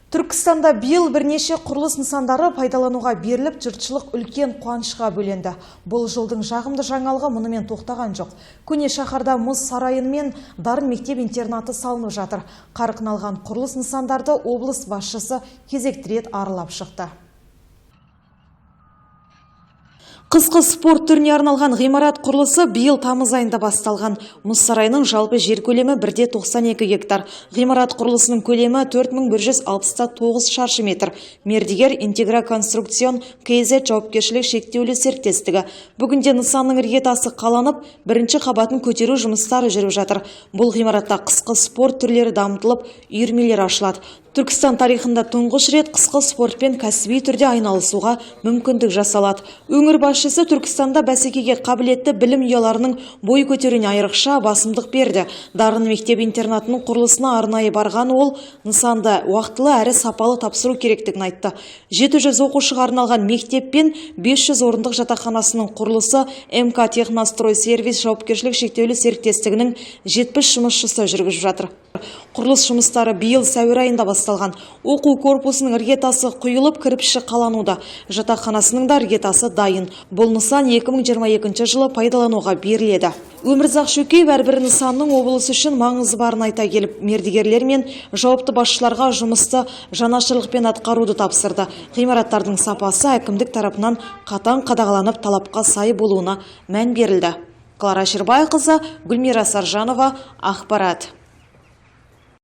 Түркістанда биыл бірнеше құрылыс нысандары пайдалануға беріліп, жұртшылық үлкен қуанышқа бөленді. Бұл жылдың жағымды жаңалығы мұнымен тоқтаған жоқ. Көне шаһарда мұз сарайы мен Дарын мектеп интернаты салынып жатыр. Қарқын алған құрылыс нысандарды облыс басшысы кезекті рет аралап шықты. Қысқы спорт түріне арналған ғимарат құрылысы биыл тамыз айында басталған. Мұз сарайының жалпы жер көлемі 1,92 гектар. Ғимарат құрылысының көлемі 4169 шаршы метр. Мердігер Интегра Конструкцион KZ жауапкершілік шектеулі серіктестігі. Бүгінде нысанның іргетасы қаланып, бірінші қабатын көтеру жұмыстары жүріп жатыр. Бұл ғимаратта қысқы спорт түрлері дамытылып, үйірмелер ашылады. Түркістан тарихында тұңғыш рет қысқы спортпен кәсіби түрде айналысуға мүмкіндік жасалады. Өңір басшысы Түркістанда бәсекеге қабілетті білім ұяларының бой көтеруіне айрықша басымдық берді. Дарын мектеп интернатының құрылысына арнайы барған ол нысанды уақтылы әрі сапалы тапсыру керектігін айтты. 700 оқушыға арналған мектеп пен 500 орындық жатақханасының құрылысы МК Технострой сервис жауапкершілік шектеулі серіктестігінің 70 жұмысшысы жүргізіп жатыр. Құрылыс жұмыстары биыл сәуір айында басталған. Оқу корпусының іргетасы құйылып, кірпіші қалануда. Жатақханасының да іргетасы дайын. Бұл нысан 2022 жылы пайдалануға беріледі. Өмірзақ Шөкеев әрбір нысанның облыс үшін маңызы барын айта келіп, мердігерлер мен жауапты басшыларға жұмысты жанашырлықпен атқаруды тапсырды. Ғимараттардың сапасы әкімдік тарапынан қатаң қадағаланып, талапқа сай болуына мән берілді. Клара Шербайқызы, Гүлмира Саржанова, Ақпарат.